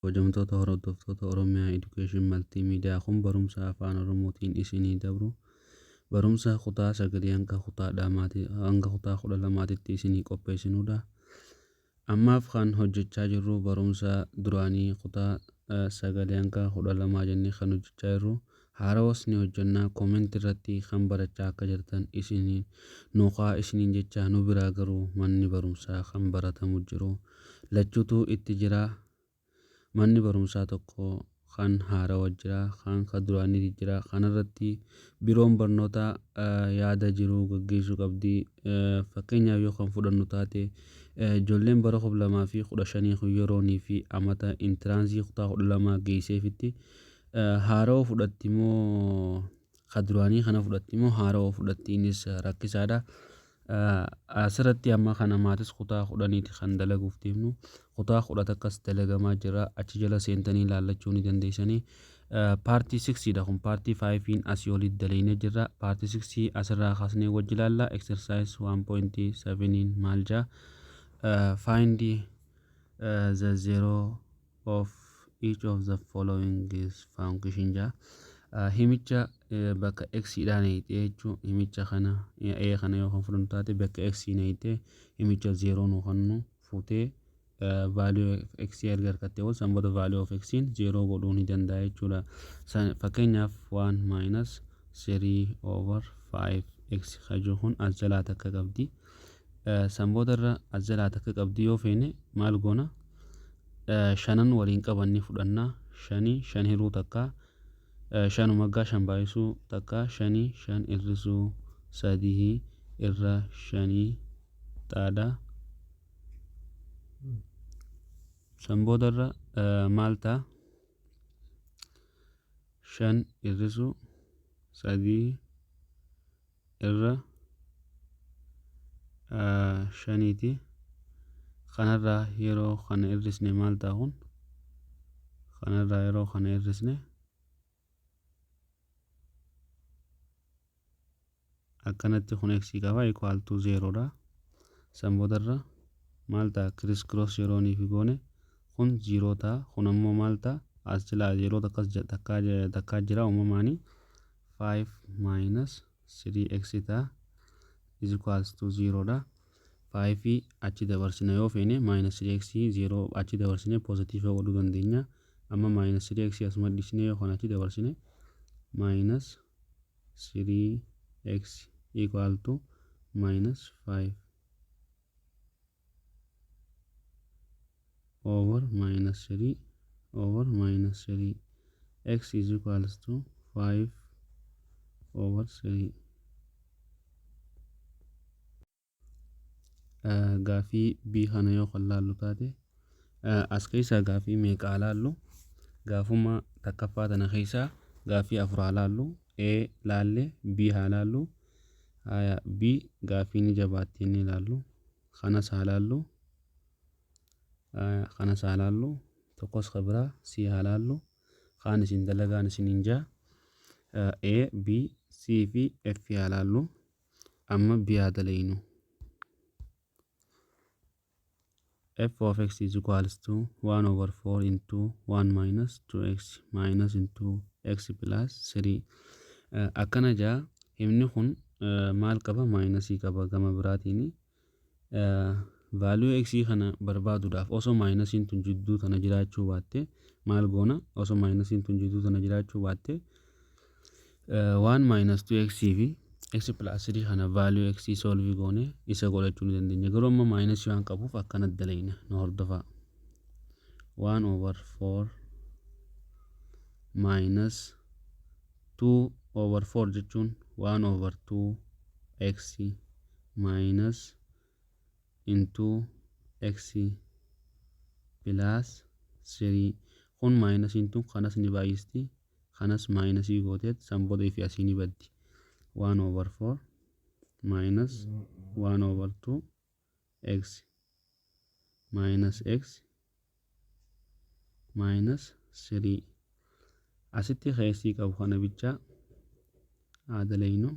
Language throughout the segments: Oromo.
Kabajamtoota hordoftoota Oromiyaa Education Multimedia, kun barumsa Afaan Oromootiin isinii dabru, barumsa kutaa sagalii hanga kutaa dhamaati hanga kutaa 12tti isinii qopheessinudha. Ammaaf kan hojjechaa jirru barumsa duraanii kutaa sagalii hanga 12 jennee kan hojjechaa jirru. Haarawas ni hojjennaa. Comment irratti kan barachaa akka jirtan isiniin nuukaa isiniin jecha. Nu biraa garuu manni barumsaa kan baratamu jiru lachuutu itti jira. Manni barumsaa tokko kan haarawa jira, kaan ka duraaniiti jira. Kanarratti biroon barnootaa yaada jiru gaggeessuu qabdi. Fakkeenyaaf yoo kan fudhannu taate, ijoolleen bara 2015 kun yeroonii fi amata intiraansii kutaa 12 geesseefitti haarawa fudhatti moo ka duraanii kana fudhatti moo haarawa fudhatti, innis rakkisaadha. Asirratti amma kana maatis kutaa 10ti kan dalaguuf deemnu. Kutaa 10 takkas dalagamaa jira. Achi jala seentanii ilaallachuu ni dandeessanii. Part 6 dha kun. Part 5 asii olitti dalagnee jirra. Part 6 asirraa kaasnee wajji ilaalla. Exercise 1.7 maal jaa? Find the zero of each of the following is function jaa. Himicha bakka x dhaan hiixee jechuun himicha kana a kana yoo kan fudhannu taate, bakka x hiixee himicha 0 nu kannu fuutee, value of x erga argattee booda, san booda value of x 0 godhuu ni danda'a jechuudha. Fakkeenyaaf 1 minus 3 over 5 x kajuu kun as jalaa takka qabdi. San booda irra as jalaa takka qabdi. Yoo feene maal goona? Shanan waliin qabanni fudhanna. Shanii shan hiruu takka shanuma gaa, shan baay'isuu takka shanii, shan hir'isuu sadii irra shanii xaadha. San booda irra maal ta'a? Shan hir'isuu sadii irra shaniiti. Kanarraa yeroo kana hir'isne maal ta'a kun? Kanarraa yeroo kana hir'isne akkanatti kun x qaba, equal to 0 dha. San boodarra maal ta'a? Criss cross yeroo niif goone kun 0 ta'a. Kun ammoo maal ta'a? As jalaa 0 takkas takkaa jira uumamaanii, 5 minus 3x ta'a, is equals to 0 dha. 5 achi dabarsina yoo feene, minus 3x 0 achi dabarsine positive godhuu dandeenya. Amma minus 3x asuma dhisne, yoo kana achi dabarsine minus 3x equal to minus 5 over minus 3 over minus 3, x is equals to 5 over 3. Gaafii B kana yoo kan laallu taate, as keessaa gaafii meeqaa laallu? Gaafuma takkaffaa tana keessaa gaafii afur haa laallu. A laalle, B haa laallu. Haya, B gaafii ni jabaatti inni laallu. Kanas haa laallu. Kanas haa laallu. Tokkos ka biraa C haa laallu. Kaan isin dalagaan isiniin jaa. A, B, C fi F haa laallu. Amma B haa dalaynu. F of x is equals to 1 over 4 into 1 minus 2x minus into x plus 3 akkana jaa. Himni kun maal qaba? Minusii qaba. Gama biraatiin value x kana barbaaduudhaaf, osoo minusiin tun jidduu tana jiraachuu baatte maal goona? Osoo minusiin tun jidduu tana jiraachuu baatte, 1 minus 2x fi x plus 3 kana value x solve goone isa godhachuu ni dandeenya. Garuu amma minus waan qabuuf akkana dalayna. Nu hordofaa. 1 over 4 minus 2 over 4 jechuun 1 over 2 x minus into x plus 3. Kun minusiin tun kanas ni baay'isti, kanas minusii gooteet, san booda ifi asii ni baddi. 1 over 4 minus 1 over 2 x minus x minus 3. Asitti keessii qabu kana bicha haa dalaynu.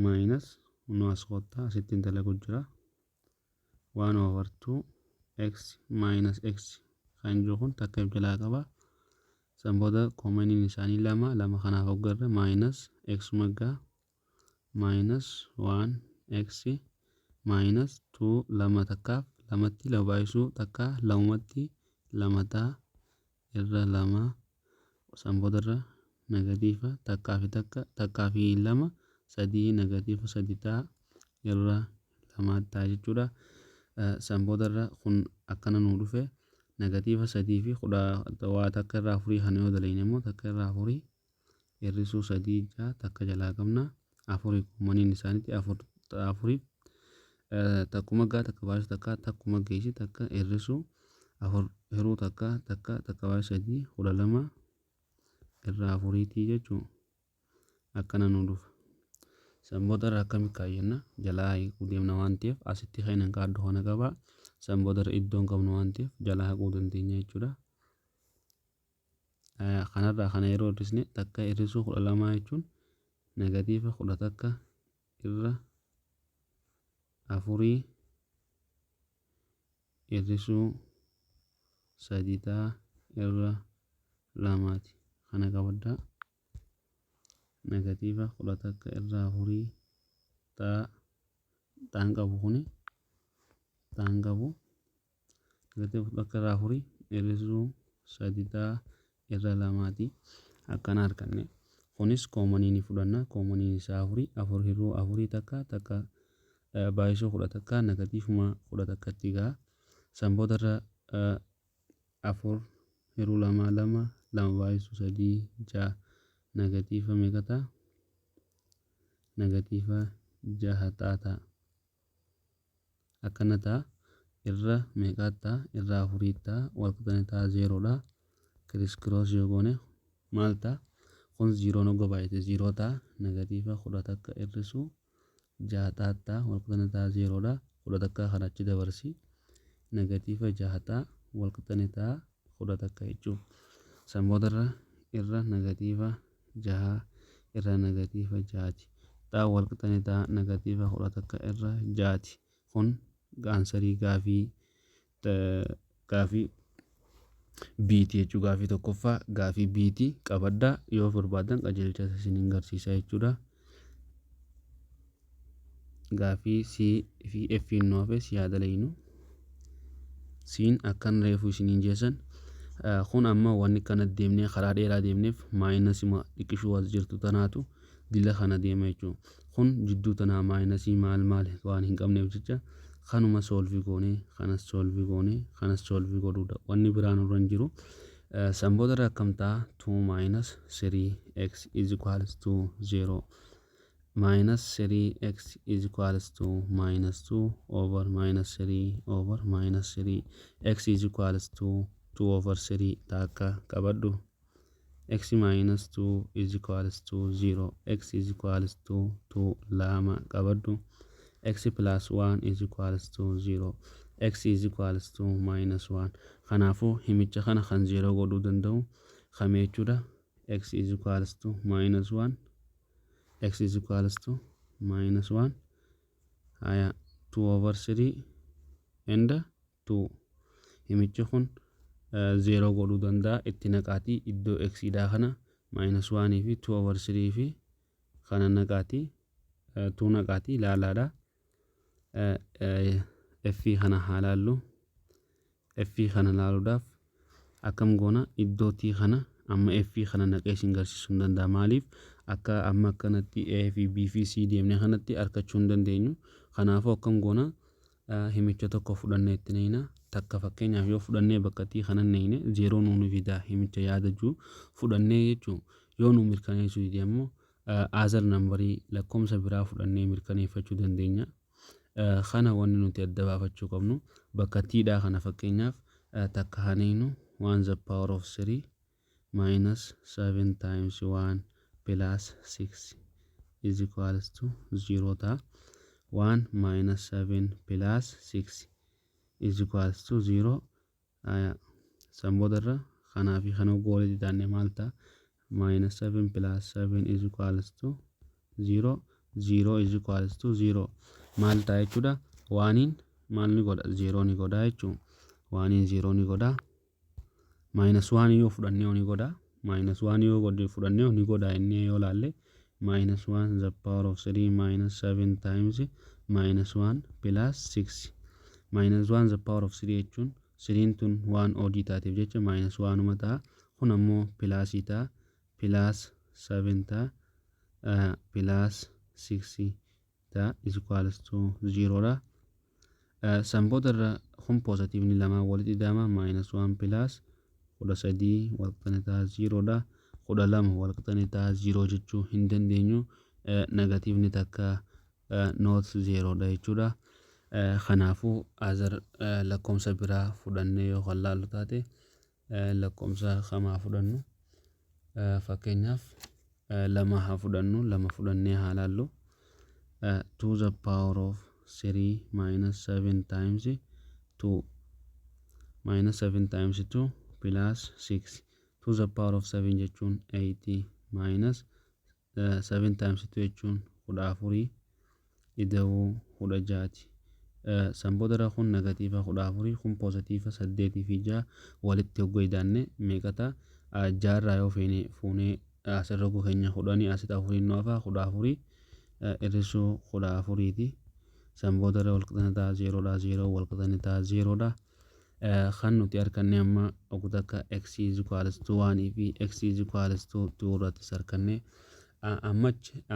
Minus nu as kottaa, asitti dalagu jira. 1 over 2 x minus x Kan jiru kun takka if jalaa qaba. San booda commoniin isaanii lama lama, kanaaf hoggarra minus x maggaa minus 1 x minus 2 lama takkaaf lamatti lama baay'isuu takka lamumatti lama ta'a irra lama. San boodarra negative takkaa fi takka, takkaa fi lama sadii, negative sadi ta'a irra lama ta'a jechuudha. San boodarra kun akkana nuu dhufe. Negative sadii fi kudha waa takka irraa afurii kana yoo dalayne immoo takka irraa afurii hir'isuu sadii ja'a, takka jalaa qabna. Afurii commoniin isaaniitti afur, afuriif takkuma gaa takka baay'isu takka takkuma geessi takka hir'isuu afur hiruu takka takka takka baay'isu sadii 12 irraa afuriitii jechuu akkana nu dhufa. San boodarra akkami kaayyanna? Jalaa hiikuu deemna waan ta'eef asitti kan hin kaaddu kana qaba. San boodarra iddoon qabnu waan ta'eef jalaa haquu dandeenya jechuudha. Kanarraa kana yeroo hir'isne takka hir'isuu 12 jechuun negative 11 irra afurii hir'isuu sadi ta'a irra lamaati. Kana qabaddaa, negative 11 irra afurii ta'a xaan qabu kuni xaan qabu negative 11 irra afurii hir'isuu sadi ta'a irra lamaati. Akkana arganne. Kunis commonii ni fudhanna. Commoniin isaa afurii, afur hir'uu afurii takka, takka baay'isuu 11 negativeuma 11tti ga'a. San boodarra afur hir'uu lama lama, lama baay'isuu sadii ja'a, negative meeqa ta'a? Negative jaha ta'a. Akkana ta'a. Irra meeqaa ta'a? Irra afurii ta'a. Wal qixxane ta'a zeeroodha. Criss cross yoo goone maal ta'a? Kun zeroon hogga baay'ate zero ta'a. Negative 11 hir'isuu jaha ta'a wal qixxane ta'a zeeroodha. 11 kana achi dabarsi, negative jaha ta'a wal qixxane ta'a 11 jechuudha. San boodarra irra negative jaha irra negative jahaati. Ta'a wal qixxane ta'a negative 11 irra jahaati. Kun answerii gaafii B'ti jechuu. Gaafii tokkoffaa gaafii B'ti. Qabaddaa, yoo barbaadan qajeelcha isiniin garsiisa jechuudha. Gaafii C fi F nu hafe si haa dalaynu. C'n akkan reefu isiniin jeessan kun amma wanni kana deemnee karaa dheeraa deemneef minusima xiqqishuu as jirtu tanaatu dila kana deema jechuudha. Kun jidduu tanaa minusii maal maal waan hin qabneef jecha kanuma solve goonee, kanas solve goonee, kanas solve godhuudha. Wanni biraan irra hin jiru. San boodarra akkam ta'a? 2 minus 3x is equals to 0 minus 3x is equals to minus 2 over minus 3 over minus 3, x is equals to 2 over 3 takka qabadhu. X minus 2 is equals to 0, x is equals to 2 lama qabadhu. X plus 1 is equals to 0, x is equals to minus 1. Kanaafuu himicha kana kan 0 godhuu danda'u kame jechuudha? X is equals to minus 1, x is equals to minus 1 haya 2 over 3 and 2. Himichi kun 0 godhuu danda'a. Itti naqaatii iddoo x dhaa kana minus 1 fi 2 over 3 fi kana naqaatii, 2 naqaatii ilaalaadha. F kana haa laallu. F kana laaluudhaaf akkam goona? Iddoo t kana amma F kana naqee isin garsiisuu hin danda'a. Maaliif? Akka amma akkanatti A fi B fi C deemnee kanatti argachuu hin dandeenyu. Kanaafuu akkam goona? Himicha tokko fudhannee itti neeyna. Takka fakkeenyaaf yoo fudhannee bakka t kana neeyne zero nuu ni fida himicha yaadachuu fudhannee jechuu. Yoo nu mirkaneessuu dide ammoo other numberii lakkoomsa biraa fudhannee mirkaneeffachuu dandeenya. Kana wanni nuti adda baafachuu qabnu bakka t dhaa kana fakkeenyaaf takka haneeynu, 1 the power of 3 minus 7 times 1 plus 6 is equals to 0 ta'a. 1 minus 7 plus 6 is equals to 0. San boodarra kanaa fi kana walitti daanne maal ta'a? Minus 7 plus 7 is equals to 0, 0 is equals to 0 maal ta'a jechuudha? Oneiin maal ni godha? 0 ni godha jechuudha. Oneiin 0 ni godha. Minus 1 yoo fudhannee ni godha. Minus 1 yoo godhe fudhannee ni godha inni yoo laalle, minus 1 the power of 3 minus 7 times minus 1 plus 6. Minus 1 the power of 3 jechuun 3 tun waan odd taateef jecha minus 1 ta'a. Kun ammoo plusii ta'a, plus 7 ta'a, plus 6 ta'a, is equals to 0 dha. San booda irra kun positiveni lamaan walitti ida'ama, minus 1 plus 13 walqixani ta'a 0 dha. 12 walqixani ta'a 0 jechuu hin dandeenyu, negativeni takka not 0 dha jechuudha. Kanaafuu other lakkoomsa biraa fudhannee yoo kan laallu taate, lakkoomsa kamaa fudhannu? Fakkeenyaaf 2 haa fudhannu. 2 fudhannee haa laallu. 2 the power of 3 minus 7 times 2 minus 7 times 2 plus 6. 2 the power of 7 jechuun 8 minus 7 times 2 jechuun 14 ida'uu 16ti. San booda kun negative 14, kun positive 8 fi 6 walitti hoggoo idaanne meeqa ta'a? Jaarraa yoo feene fuunee asirra keenya 10, asitti afurii nu hafa, 14 hir'isuu 14ti. San booda walqixani ta'a zerodha, zero walqixani ta'a zerodha. Kan nuti arganne amma ogu takka x is equals to 1 fi x is equals to 2 irrattis arganne.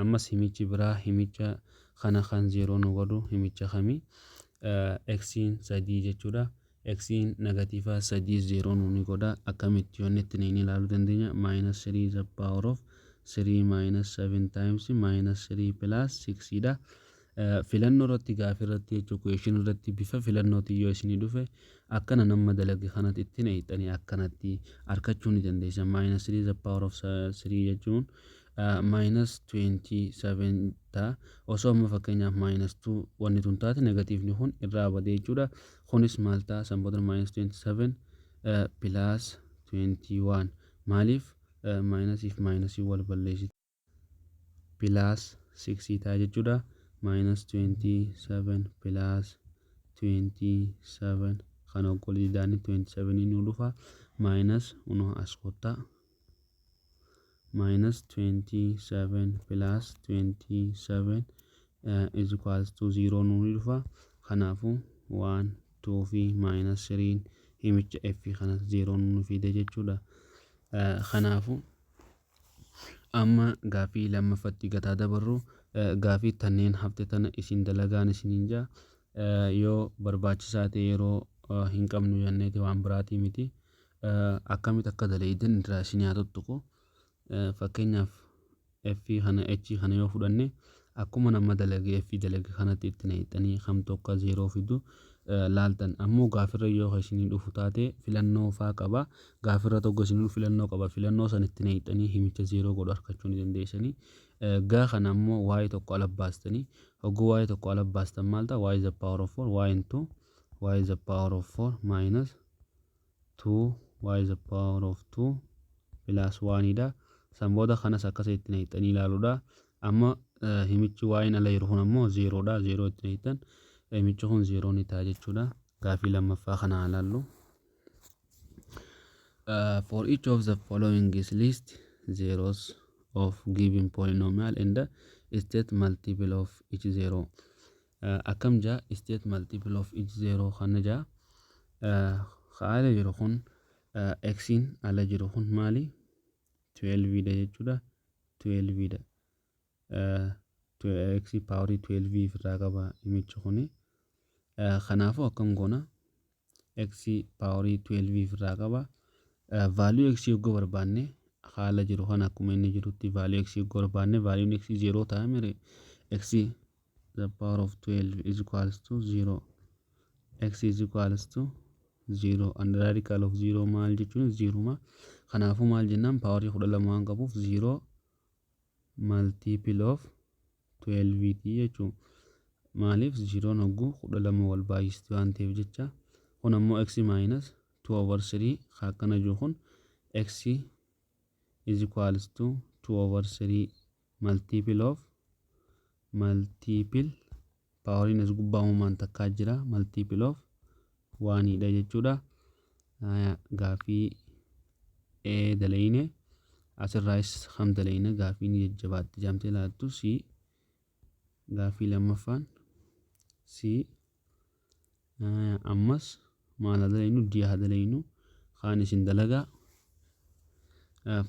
Ammas himichi biraa, himicha kana kan zero nu godhu himicha kamii? Xiin 3 jechuudha. Xiin negative 3 zero nu ni godha. Akkamitti yoonni itti ni ilaaluu dandeenya? Minus 3 the power of 3 minus 7 times minus 3 plus 6 dha. Filannoo irratti, gaafii irratti jechuu, question irratti bifa filannootiin yoo isinii dhufe, akkana nama dalage kanatti ittiin eeyxanii akkanatti argachuu ni dandeessa. Minus 3 the power of 3 jechuun minus 27 ta'a. Osoo amma fakkeenyaaf minus 2 wanni tun taate, negativeni kun irraa badee jechuudha. Kunis maal ta'a? San booda minus 27 plus 21. Maaliif? Minusiif minusii wal balleessiti, plus 6 ta'a jechuudha. Minus 27 plus 27 kan okkolii daanii 27 nu dhufa. Minus uno as kottaa, minus 27 plus 27 is equals to 0 nu dhufa. Kanaafuu 1, 2 fi minus 3 himicha f kanas 0 nu fide jechuudha. Kanaafuu amma gaafii lammaffatti gataa dabarru. Gaafii tanneen hafte tana isin dalagaan isiniin jaa. Yoo barbaachisaa ta'e, yeroo hin qabnu jenneeti, waan biraatii miti. Akkamitti akka dalaydan irraa isin haa tuttuqu. Fakkeenyaaf f kana, h kana yoo fudhanne, akkuma nama dalagee f dalage kanatti itti naqxanii kamtu akka zero fidu laaltan. Ammoo gaafirra yoo isinii dhufu taate, filannoo faa qaba. Gaafirra tokko isinii dhufu filannoo qaba, filannoo san itti naqxanii himicha zero godhu argachuu ni dandeessanii. Gaa kana ammoo y tokko ala baastanii, hogguu y tokko ala baastan maal ta'a? Y is the power of 4, y into y is the power of 4 minus 2 y is the power of 2 plus 1 dha. San booda kanas akkasa itti naqxanii ilaaluudha. Amma himichi y'n ala jiru kun ammoo zerodha. Zero itti naqxan, himichi kun zero ni ta'a jechuudha. Gaafii lammaffaa kana ilaallu. For each of the following is list zeros of given polynomial and the state multiple of each zero. Akkam jaa? State multiple of each zero kana jaa. Ka ala jiru kun, xiin ala jiru kun maali? 12 dha jechuudha. 12 dha. X powerii 12 ofirraa qaba himichi kuni. Kanaafuu akkam goona? X powerii 12 ofirraa qaba. Value x yogguu barbaanne, haala jiru kana akkuma inni jirutti value x yogguu barbaanne, valueun x 0 ta'a mire? X the power of 12 is equals to 0. X is equals to 0 and radical of 0 maal jechuun? 0 ma. Kanaafuu maal jennaan? Powerii 12 waan qabuuf 0 multiple of 12 ti jechuun. Maaliif? 0 hogguu 12 wal baay'isti waan ta'eef jecha. Kun ammoo x minus 2 over 3 akkana jiru kun, x is equals to 2 over 3 multiple of multiple, poweriin as gubbaa uumamaan takkaa jira, multiple of onedha jechuudha. Gaafii A dalayne, asirraayis kam dalayna? Gaafii ni jajjabaatti jaamtee laattu C. Gaafii lammaffaan C. Ammas maal haa dalaynu? D haa dalaynu. Kaan isin dalagaa.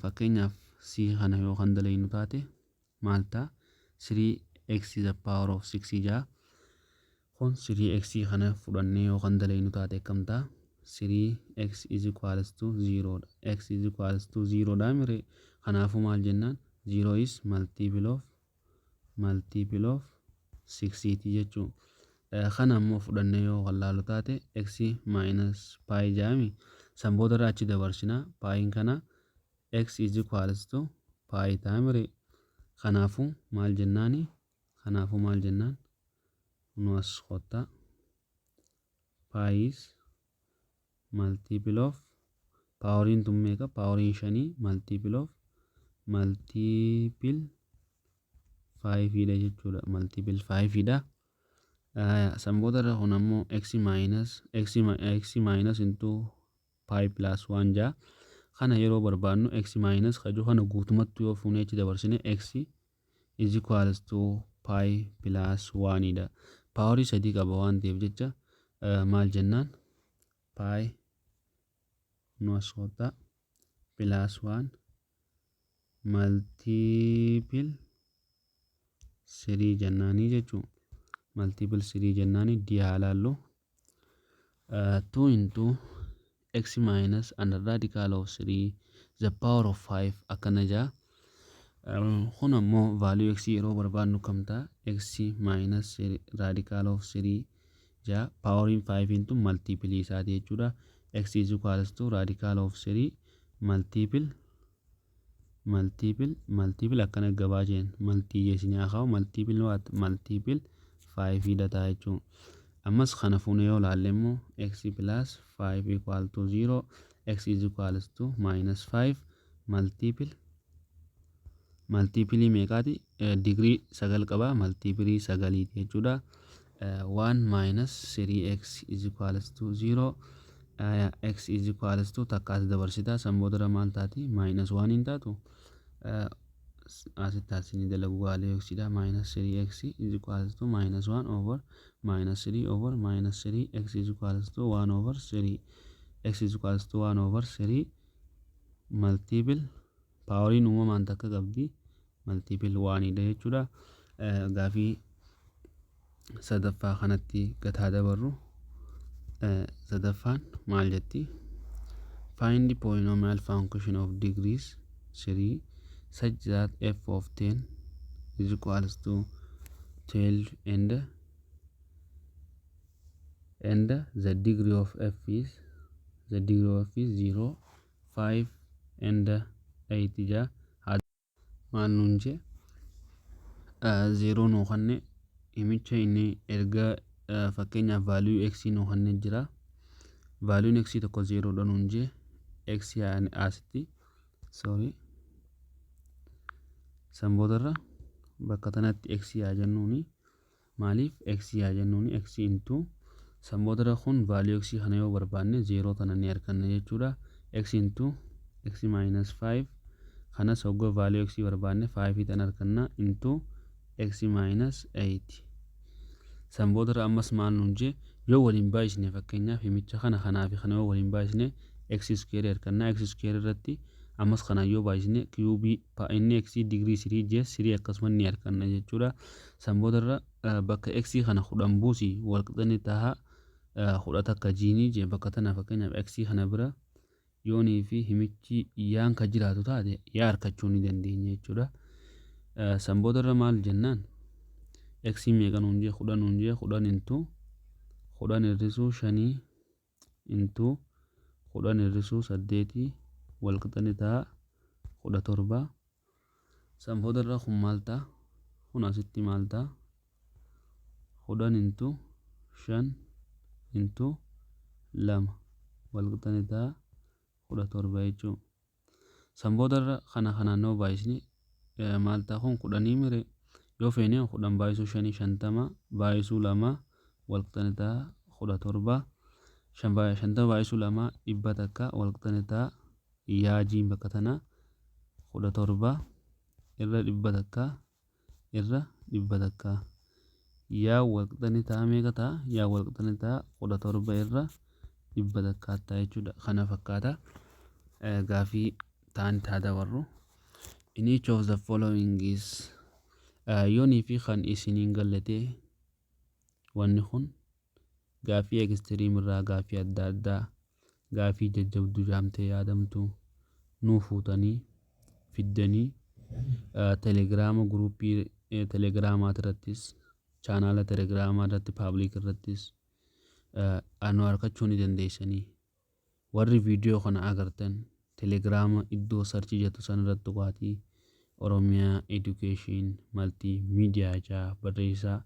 Fakkeenyaaf, C kana yoo kan dalaynu taate maal ta'a? 3x is the power of 6 jaa. Kun 3x kana fudhannee yoo kan dalaynu taate akkam ta'a? 3x is equals to 0 dha. X is equals to 0 dha mire. Kanaafuu maal jennaan? 0 is multiple of 6 ti jechuu. Kana ammoo fudhannee yoo kan laalu taate, x minus pi jaami. San booda irraa achi dabarsina piin kana, x is equals to pi ta'a mire. Kanaafuu maal jennaani? Kanaafuu maal jennaan? Nu as kottaa, pi is multiple of, poweriin tun meeqa? Poweriin shanii multiple of multiple fiveiidha jechuudha. Multiple fiveiidha. San booda irra kun ammoo x minus into pi plus 1 jaa. Kana yeroo barbaadnu, x minus kaju kana guutumatti yoo fuunee achi dabarsine, x is equals to pi plus 1 dha. Powerii sadii qaba waan ta'eef jecha, maal jennaan? Pi nu as kottaa plus 1 multiple 3 jennaanii jechuu. Multiple 3 jennaanii. D haa laallu. 2 into x minus and radical of 3 the power of 5 akkana jaa. Kun ammoo value x yeroo barbaadnu kam ta'a? X minus radical of 3 jaa. Poweriin 5 into multiple isaati jechuudha. X is equals to radical of 3 multiple multiple multiple akkana gabaajeen multi jeesinii haa kaa'u, multiple what? Multiple 5 dha ta'a jechuudha. Ammas kana fuunee yoo laalle immoo, x plus 5 equal to 0, x is equals to minus 5 multiple multiple meeqaati? Digirii sagal qaba, multiple sagaliiti jechuudha. 1 minus 3x is equals to 0, x is equals to, takka as dabarsita, san booda maal taati? Minus 1 hin taatu. Asitti asinii dalagu gaalee x dha. Minus 3x is equals to minus 1 over minus 3 over minus 3, x is equals to 1 over 3, x is equals to 1 over 3 multiple, poweriin uumamaan takka qabdi, multiple 1 dha jechuudha. Gaafii sadaffaa kanatti gataa dabarru. Sadaffaan maal jetti? Find the polynomial function of degrees 3 such that f of 10 is equals to 12 and the degree of f is the degree of f is 0, 5 and 8 ja. Maal nuun jee? Zeeroo nuu kanne himicha inni erga, fakkeenyaaf, value x nuu kanne jira. Valueun x tokko zeeroodha nuun jee. X asitti, sorry, san boodarra bakka tanatti x yaa jennuuni. Maaliif x yaa jennuuni? X into, san boodarra kun value x kana yoo barbaanne, zeeroo tana ni arganna jechuudha. X into x minus 5 kanas hogga value x barbaanne, 5 tan arganna, into x minus 8. San boodarra ammas maal nuun jee? Yoo waliin baay'isne, fakkeenyaaf, himicha kana kanaa fi kana yoo waliin baay'isne, x square arganna. X square irratti ammas kanaan yoo baay'isne, cube inni x digirii 3 jee, 3 akkasuma ni arganna jechuudha. San boodarra bakka x kana 10 buusi, walqixani taha 11 jiinii jee. Bakka tana, fakkeenyaaf, x kana bira yoonii fi himichi yaan ka jiraatu taate, yaa argachuu ni dandeenya jechuudha. San boodarra maal jennaan? X meeqa nuun jee? 10 nuun jee. 10 into 10 hir'isuu shanii into 10 hir'isuu saddeetii walqixani ta'a 17. San boodarra kun maal ta'a? Kun asitti maal ta'a? 10 into shan into lama walqixani ta'a 17 jechuudha. San boodarra kana kanaan yoo baay'isne maal ta'a? Kun kudhanii mire. Yoo feene, 10 baay'isuu shanii 50, baay'isuu lama walqixani ta'a 17. 50 baay'isuu lama 100, walqixani ta'a. Yaajiin bakka tanaa 17 irra 100 irra 100. Yaa walqixani ta'a meeqa ta'a? Yaa walqixani ta'a 17 irra 100 ta'a jechuudha. Kana fakkaata gaafii ta'an taa dabarru. In each of the following is yoonii fi kan isiniin gallatee wanni kun gaafii extreme irraa, gaafii adda addaa, gaafii jajjabduu jaamtee yaadamtu nuu fuutanii fiddanii Telegiraama, groupii Telegiraamaa irrattis, channela Telegiraamaa irratti, public irrattis anu harkachuu ni dandeessanii. Warri viidiyoo kana agartan Telegiraama iddoo search jettu san irratti tuqaatii Oromiyaa Education Multimedia jaa barreessaa.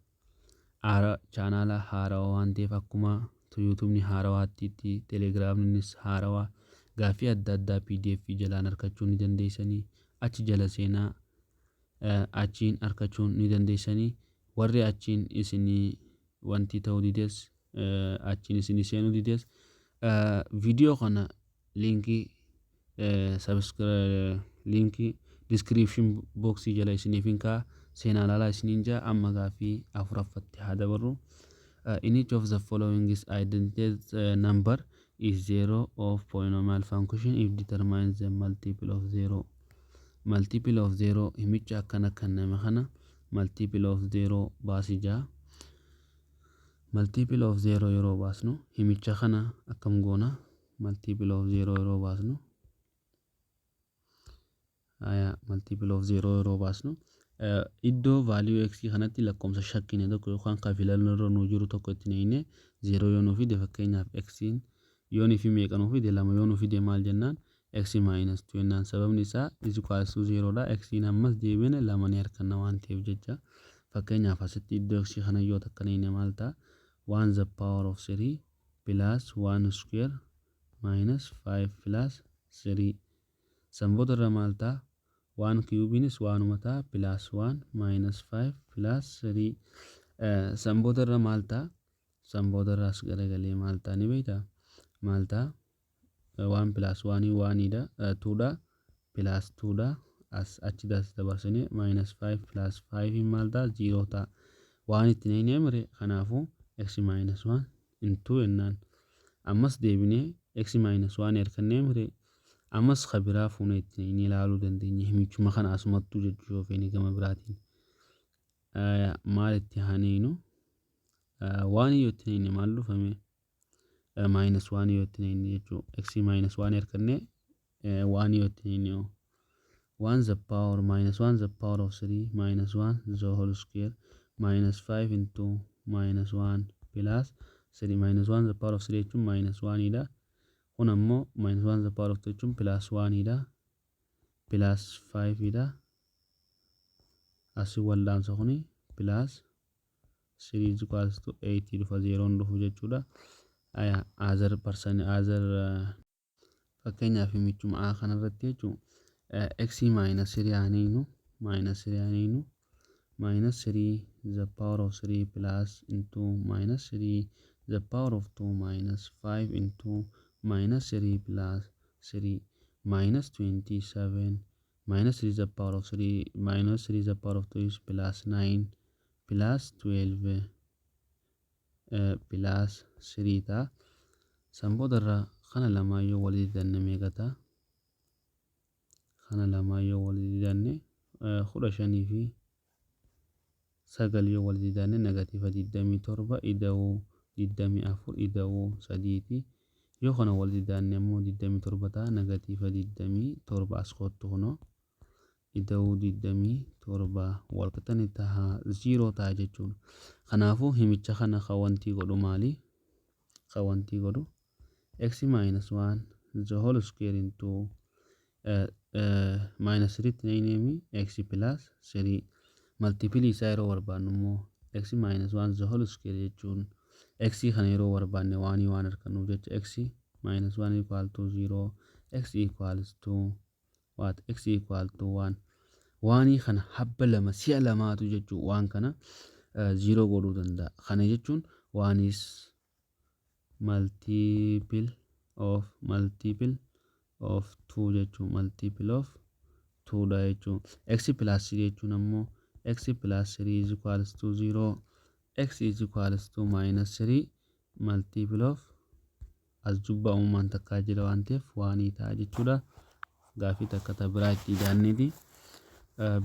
Channela haarawaa waan ta'eef, akkuma YouTubeni haarawaatti Telegiraamnis haarawaa, gaaffii adda addaa PDF jalaan argachuu ni dandeessanii. Achi jala seenaa, achiin argachuu ni dandeessanii. Warri achiin isinii wanti ta'uu dides, achiin isinii seenuu dides, viidiyoo kana linkii linkii description boxii jala isiniif hin ka'a, seenaa ilaalaa isiniin jaa. Amma gaaffii afuraffatti haa dabarru. In each of the following is identity number is zero of polynomial function if determines the multiple of zero. Multiple of zero himicha akkana kenname kana multiple of zero baasii jaa. Multiple of zero yeroo baasnu himicha kana akkam goona? Multiple of zero yeroo baasnu, haya, multiple of zero yeroo baasnu iddoo value x kanatti lakkoomsa shakkine tokko yookaan kan filannoo irra nuu jiru tokko itti neeyne zero yoo nuu fide, fakkeenyaaf x yoonii fi meeqa nuu fide, lama yoo nuu fide, maal jennaan? X minus 2 jennaan. Sababni isaa is equals to zero dha. X ammas deebine lama ni harkanna waan ta'eef jecha. Fakkeenyaaf asitti iddoo x kana yoo takka neeyne maal ta'a? 1 the power of 3 plus 1 square minus 5 plus 3. San booda irra maal ta'a? 1 cubeiinis waanuma ta'a, plus 1 minus 5 plus 3. San booda irra maal ta'a? San booda irra as garagalee maal ta'a ni beektaa? Maal ta'a? 1 plus 1 1dha, 2dha, plus 2dha. As achi das dabarsine minus 5 plus 5 maal ta'a? 0 ta'a. Waan itti neeynee mire. Kanaafuu x minus 1 into jennaan. Ammas deebinee x minus 1 harkannee mire, ammas kabiraa fuunee itti neeynee ilaaluu dandeenya himichuma kana asumattuu jechuu yoo feene. Gama biraatiin maal itti haneenu? Waan yoo itti neeyne maal dhufame? Minus 1 yoo itti neeyne jechuu, x minus 1 harkannee waan yoo itti neeyne, 1 the power minus 1 the power of 3 minus 1 the whole square minus 5 into minus 1 plus 3. Minus 1 the power of 3 jechuun minus 1 dha. Kun ammoo minus 1 the power of 2 jechuun plus 1 dha, plus 5 dha. Asii wal'aansa kuni plus 3 is equals to 8 dhufa, zeroon dhufu jechuudha. Other person, other fakkeenyaaf himichuma a kanarratti jechuun x minus 3 haaniinu, minus 3 haaniinu, minus 3 the power of 3 plus into minus 3 the power of 2 minus 5 into minus 3 plus 3 minus 27 minus 3 the power of 3 minus 3 the power of 2 is plus 9 plus 12 plus 3 ta'a. San boodarra kana lamaan yoo walitti danne meeqa ta'a? Kana lamaan yoo walitti danne, 15 fi 9 yoo walitti danne, negative 27 ida'uu 24 ida'uu 3ti. Yoo kana walitti daanne immoo 27 ta'a. Negative 27 as kottu, kunoo ida'uu 27 walqixani ta'a 0 ta'a jechuudha. Kanaafuu himicha kana kan wanti godhu maali? Kan wanti godhu x minus 1 the whole square into minus 3 tti name x plus 3. Multiple isaa yeroo barbaannu immoo x minus 1 the whole square jechuun x kana yeroo barbaanne waanii waan argannuuf jecha x minus 1 equal to 0, x equals to what? X equal to 1. Waanii kana habba lama si'a lamaatu jechuun waan kana 0 godhuu danda'a. Kana jechuun one is multiple of multiple of 2 jechuun multiple of 2 dha jechuun. X plus 3 jechuun ammoo x plus 3 is equals to 0, x is equals to minus 3 multiple of, as jubbaa uumamaan takkaa jira waan ta'eef, waanii ta'a jechuudha. Gaafii takka ta biraa itti idaanneeti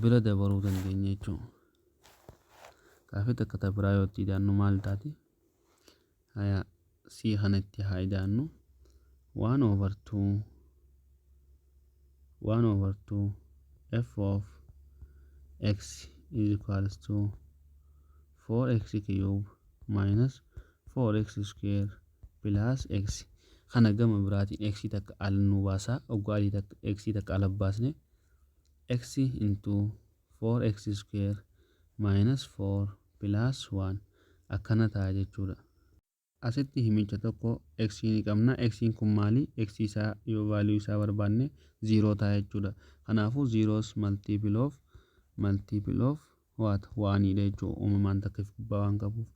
bira dabaruu dandeenya jechuudha. Gaafii takka ta biraa yoo itti idaannu maal taati? Haya, c kana itti haa idaannu. 1 over 2, 1 over 2 f of x is equals to 4x cube minus 4x square plus x. Kana gama biraatiin x takka al nu baasaa. Oggaa adii takka x takka ala baasne, x into 4x square minus 4 plus 1 akkana ta'a jechuudha. Asitti himicha tokko x ni qabna. X kun maali? X isaa yoo value isaa barbaanne 0 ta'a jechuudha. Kanaafuu 0 multiple of what? Waanidha jechuudha, uumamaan takka if gubbaa waan qabuuf.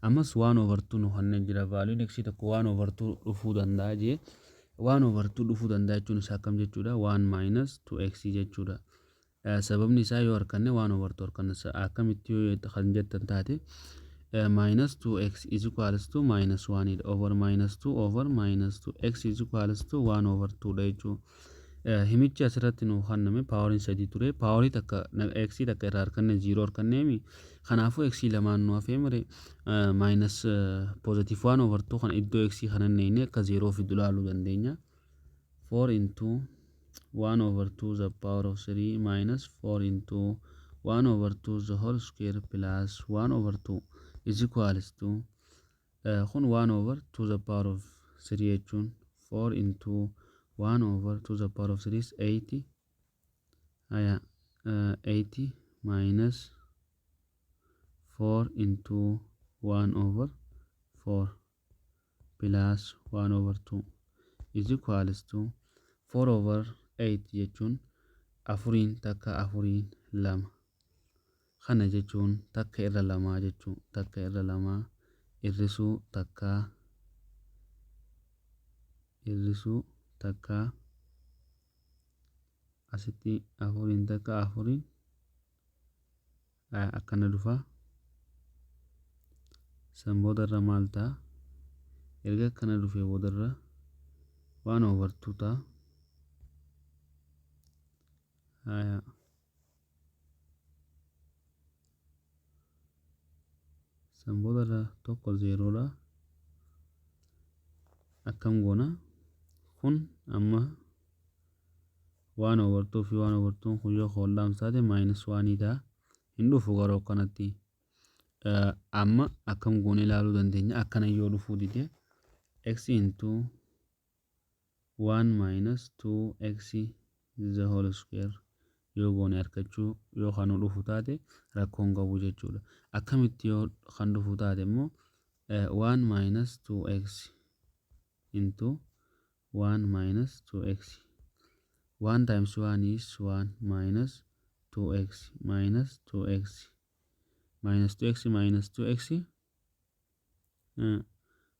Ammas 1 over 2 nu kanneen jira. Value'n x tokko 1 over 2 dhufuu danda'a jee. 1 over 2 dhufuu danda'a jechuun isaa akkam jechuudha? 1 minus 2x jechuudha. Sababni isaa yoo harkanne 1 over 2 harkanne akkamitti yoo kan jettan taate, minus 2x is equals to minus 1 dha, over minus 2 over minus 2, x is equals to 1 over 2 dha jechuudha. Himichi asirratti nu kenname poweriin sadii ture. Powerii takka x takka irraa harkanne, 0 harkanneemi. Kanaafuu x lamaan nu hafee mire. Minus positive 1 over 2 kan iddoo x kana neeyne akka 0 fidu ilaaluu dandeenya. 4 into 1 over 2 the power of 3 minus 4 into 1 over 2 the whole square plus 1 over 2 is equals to kun 1 over 2 the power of 3 jechuun 4 into 1 over 2 the power of 3 is 80. Haya, 80 minus 4 into 1 over 4 plus 1 over 2 is equals to 4 over 8 jechuun afuriin takka, afuriin lama. Kana jechuun takka irra lamaa jechuun takka irra lamaa hir'isuu takka, hir'isuu takka. Asitti afuriin takka, afuriin akkana dhufa. San boodarra maal ta'a? Erga akkana dhufee boodarra one over two ta'a. Haya, san boodarra tokko zeeroodha. Akkam goona? Kun amma one over two fi one over two kun yoo hollaam taate minus oneii ta'a. Hin dhufu garuu akkanatti. Amma akkam goone ilaaluu dandeenya? Akkana yoo dhufuu dide, x into 1 minus 2x the whole square yoo goone argachuu yoo kan dhufu taate rakkoon qabu jechuudha. Akkamitti yoo kan dhufu taate immoo 1 minus 2x into 1 minus 2x, 1 times 1 is 1, minus 2x minus 2x minus 2x minus 2x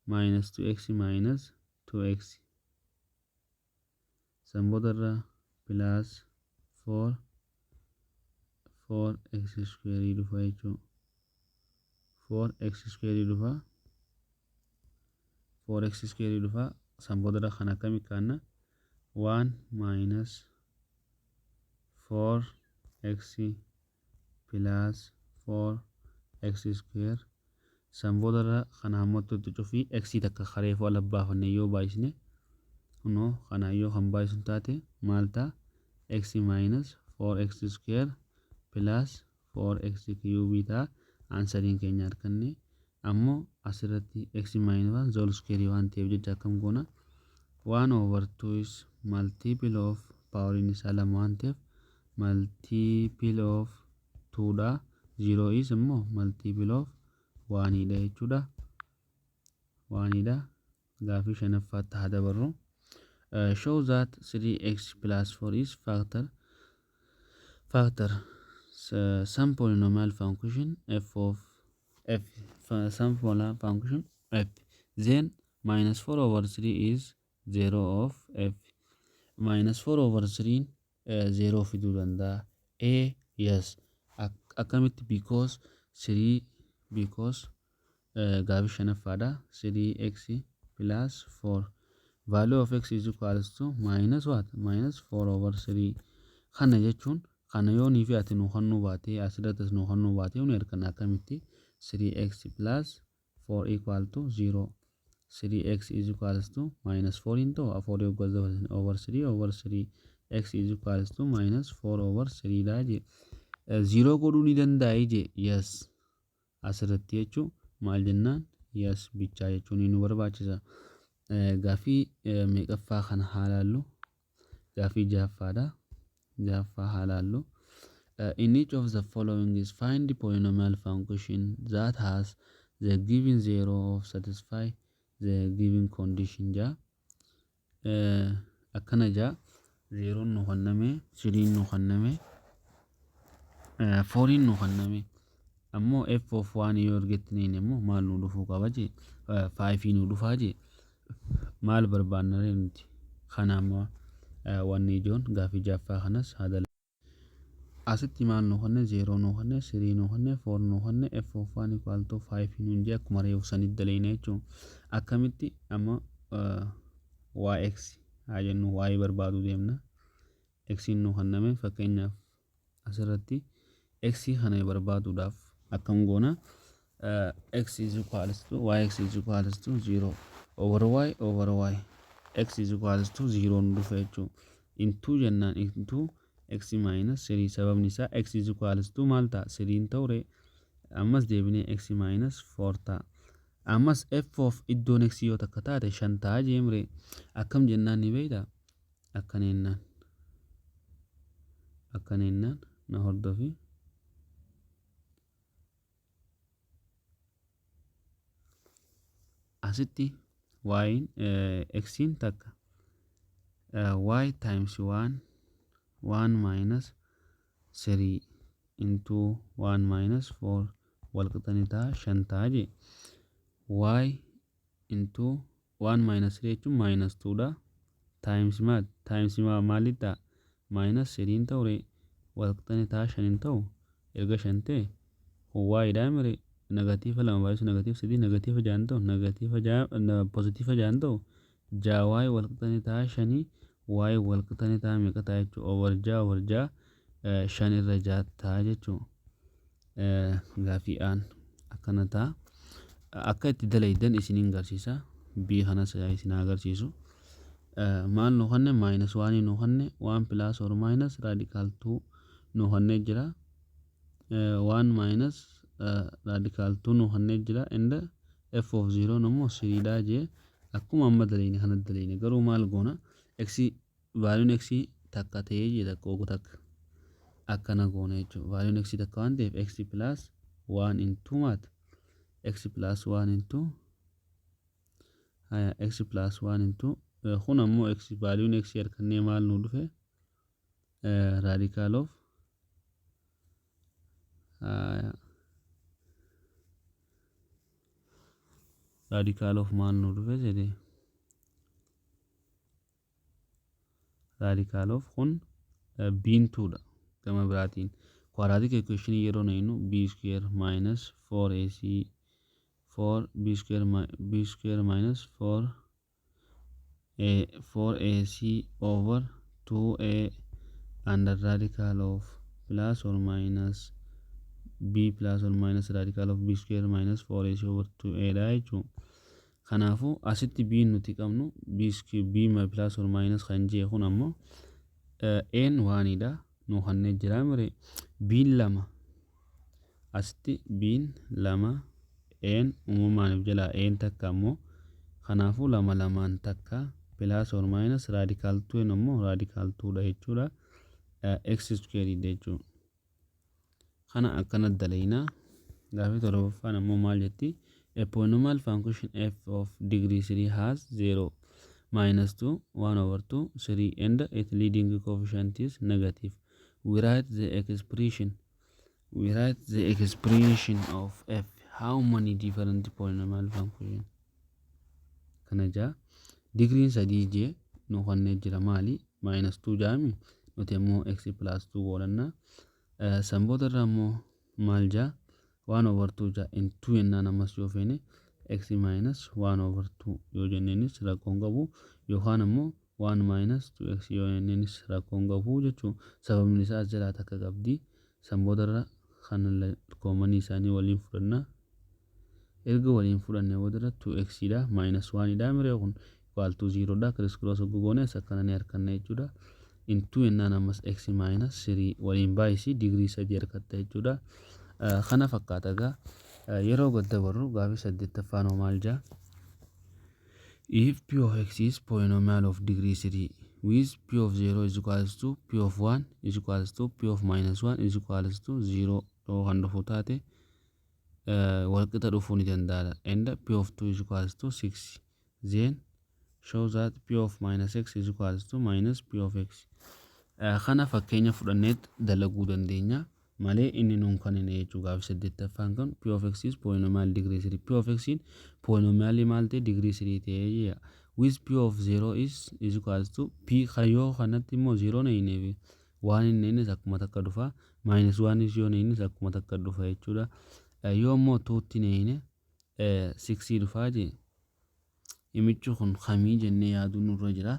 minus 2x minus 2x, san boodarra plus 4 4x square dhufa jechuudha. 4x square dhufa, 4x square dhufa. San boodarra kan akkami kaanna? 1 minus 4x plus 4x square. San boodarra kana hammattutti cufii, x takka kareefuu ala baafanne yoo baay'isne, kunoo kana yoo kan baay'isu taate maal ta'a? X minus 4x square plus 4x cube ta'a. Answeriin keenya arganne. Ammoo asirratti x minus 1 the whole square waan ta'eef jecha akkam goona? 1 over 2 is multiple of, poweriin isaa lama waan ta'eef, multiple of 2 dha. 0 is immoo multiple of 1 dha jechuudha. 1 dha. Gaafii shanaffaatti haa dabarru. Show that 3x plus 4 is factor some polynomial function f of f, some polynomial function f, then minus 4 over 3 is 0 of f. Minus 4 over 3 0 fiduu danda'a? A, yes. Akkamitti? Because 3, because gaafii shanaffaadha, 3x plus 4, value of x is equals to minus what? Minus 4 over 3. Kana jechuun kana yoo nii fi ati nu kennuu baate, asirrattis nu kennuu baate, ni arganna. Akkamitti? 3x plus 4 equal to 0. 3x is equals to minus 4 into 4 equals over 3 over 3, x is equals to minus 4 over 3 dha je. 0 godhuu ni danda'a je. Yes, asirratti jechuun maal jennaan, yes bichaa jechuun nu barbaachisa. Gaafii meeqaffaa kana haa laallu? Gaafii jahaffaadha. Jahaffaa haa laallu. In each of the following is find the polynomial function that has the given zero of satisfy the given condition jaa. Akkana jaa, zeroon nu kenname, threen nu kenname, fouriin nu kenname. Ammoo f of one yoo argattaniin immoo maal nu dhufuu qaba jee? Five nu dhufaa jee. Maal barbaanna nuti? Kana ammoo wanni ijoon gaafii jahaffaa kanas haa. Asitti maal nu kenne? Zero nu kenne, three nu kenne, four nu kenne, f of one equal to five nuun jee. Akkuma reefu sanitti daleena jechuun. Akkamitti amma? Y x haa jennu, y barbaaduu deemna. X nu kenname, fakkeenyaaf asirratti x kana barbaaduudhaaf akkam goona? X is equals to y, x is equals to 0 over y over y, x is equals to 0 nu dhufa jechuun. Into jennaan, into x minus 3. Sababni isaa x is equals to maal ta'a? 3 ta'ure. Ammas deebinee x minus 4 ta'a. Ammas f of iddoon x yoo takka taate shan ta'a jeemre. Akkam jennaan ni beektaa? Akkana jennaan, akkana jennaan, na hordofi. Asitti y'n x'n takka, y times 1, 1 minus 3 into 1 minus 4 wal qixani ta'a shan ta'a jee. Y into 1 minus 3 jechuun minus 2 dha, times maal? Times maalitti ta'a? Minus 3 ta'ure. Wal qixani ta'a shan hin ta'u. Erga shan ta'e, kun y dha mire? Negative lama baay'isu negative sadii negative ja'an ta'u, negative ja'a, positive ja'an ta'u. Ja'a y wal qixani ta'a shanii. Y wal qixani ta'a meeqa ta'a jechuudha? Over ja'a over ja'a, shan irra ja'a ta'a jechuudha. Gaafii aan akkana ta'a. Akka itti dalaydan isiniin garsiisa. B kanas isin agarsiisu. Maal nu kenne? Minus one nu kenne, one plus or minus radical two nu kennee jira, one minus radical two nu kennee jira, and f of zero immoo threedha jee. Akkuma amma dalayne kana dalayne, garuu maal goona? X, valueun x takka ta'ee jee, takka ogu takka akkana goona jechuudha. Valueun x takka waan ta'eef, x plus one into maat? X plus one into, haya, x plus one into kun ammoo x, valueun x harkannee maal nu dhufe? Radical of, haya, radical of maal nu dhufe jedhe? Radical of kun biin twodha. Gama biraatiin quadratic equation yeroo nayinu, b square minus 4ac, 4 b square, b square minus 4 a 4ac over 2a under radical of plus or minus b plus or minus radical of b square minus 4ac over 2a dha jechuudha. Kanaafuu asitti b nuti qabnu b square, b plus or minus kan jee kun ammoo n onedha nu kanneen jira mire. B'n lama, asitti b'n lama, n uumamaan jalaa n takka ammoo. Kanaafuu lama lamaan takka plus or minus radical 2 ammoo radical 2 dha jechuudha, x square jechuudha. Kana akkana dalaynaa. Gaafii torbaffaan ammoo maal jetti? A polynomial function f of degree 3 has 0, minus 2, 1 over 2, 3 and its leading coefficient is negative. We write the expression of f. How many different polynomial function? Kana jaa, digriin sadii jee nu kanneen jira. Maali? minus 2 jaami, nuti ammoo x plus 2 godhanna. San booda irraa immoo maal jaa? 1 over 2 jaa. Into jennaan ammas yoo feene x minus 1 over 2 yoo jenneenis rakkoon qabu, yookaan ammoo 1 minus 2x yoo jenneenis rakkoon qabu jechuun, sababni isaa as jalaa takka qabdi. San booda irra kan common isaanii waliin fudhanna. Erga waliin fudhanne booda irra 2x dha minus 1 dha miree kun equal to 0 dha. Criss cross goones akkana ni arganna jechuudha. Into jennaan ammas x minus 3 waliin baay'isi, digirii 3 argatta jechuudha. Kana fakkaata egaa. Yeroo gad dabarru gaafii saddeettaffaan hoo maal jaa? If p of x is polynomial of degree 3 with p of 0 is equals to p of 1 is equals to p of minus 1 is equals to 0 yoo kan dhufu taate, walqixa dhufuu ni danda'a, and p of 2 is equals to 6, then show that p of minus x is equals to minus p of x. Kana fakkeenya fudhanneet dalaguu dandeenya malee inni nuun kan inni jechuu. Gaafii saddeettaffaan kan p of x is polynomial degree 3, p of x in polynomial maal ta'e? Degree 3 ta'e jea, with p of 0 is equals to p. Yoo kanatti immoo 0 na hineef waan inni innis akkuma takka dhufa, minus 1 is yoo innis akkuma takka dhufa jechuudha. Yoo immoo 2tti na hine 6 dhufaa jee. Himichi kun kamii jennee yaaduu nurra jira.